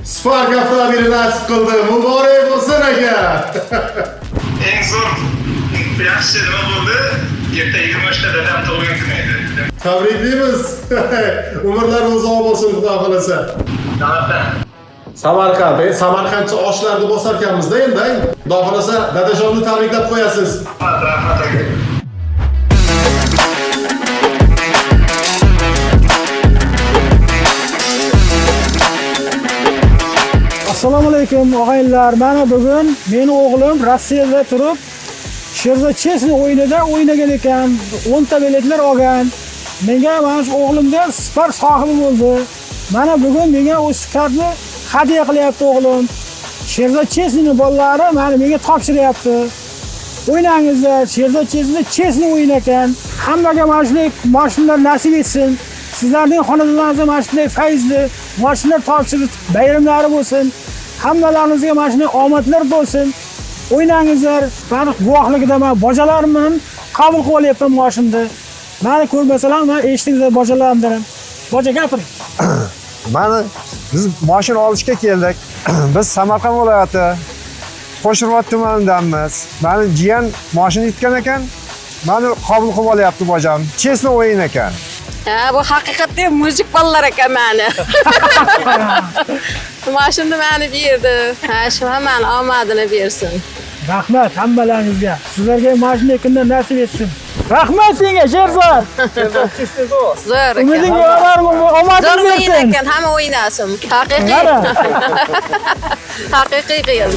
Spark avtomobili nasib qildi. Muborak bo'lsin, aka. Eng zo'r, yaxshi nima bo'ldi? Erta 23 ta dadam tug'ilgan kuni edi. Tabriklaymiz. Umrlari uzoq bo'lsin, Xudo xolasa. Albatta. Samarqand, Samarqandcha oshlarni bosarkanmiz-da endi. Xudo xolasa, dadajonni tabriklab qo'yasiz. Rahmat, aka. Assalomu alaykum, og'aynilar. Mana bugun meni o'g'lim Rossiyada turib Sherzod Chesni o'yinida o'ynagan ekan. 10 ta biletlar olgan. Menga mana shu o'g'limga Spark sohibi bo'ldi. Mana bugun menga o'sha Sparkni hadya qilyapti o'g'lim. Sherzod Chesning bolalari mana menga topshiryapti. O'ynangizlar, Sherzod Chesni Chesni o'yin ekan. Hammaga mana shunday mashinalar nasib etsin. Sizlarning xonadonlaringizda mana shunday fayzli mashinalar topshirib bayramlari bo'lsin. Hammalaringizga mana shunday omadlar bo'lsin. O'ynangizlar. Mani guvohligida men bojalarim bilan qabul qilib olyapman mashinani. Mani ko'rmasalar, men eshitdingizlar bojalarimdan. Boja, gapiring. Mana biz mashina olishga keldik. Biz Samarqand viloyati Qo'shirvat tumanidanmiz. Mani jiyan mashina yutgan ekan. Mani qabul qilib olyapti bojam. Chesni o'yin ekan. Ha, bu haqiqatda ham мужик bolalar ekan mani. Mashinani mani berdi. Ha, shu hammani omadini bersin. Rahmat hammalaringizga. Sizlarga mashina kundan nasib etsin. Rahmat senga, Sherzod. Zo'r Umiding ekan. yorar, omading Zo'r o'yin bersin. ekan, hamma o'ynasin. Haqiqiy. Mana. Haqiqiy qiyin.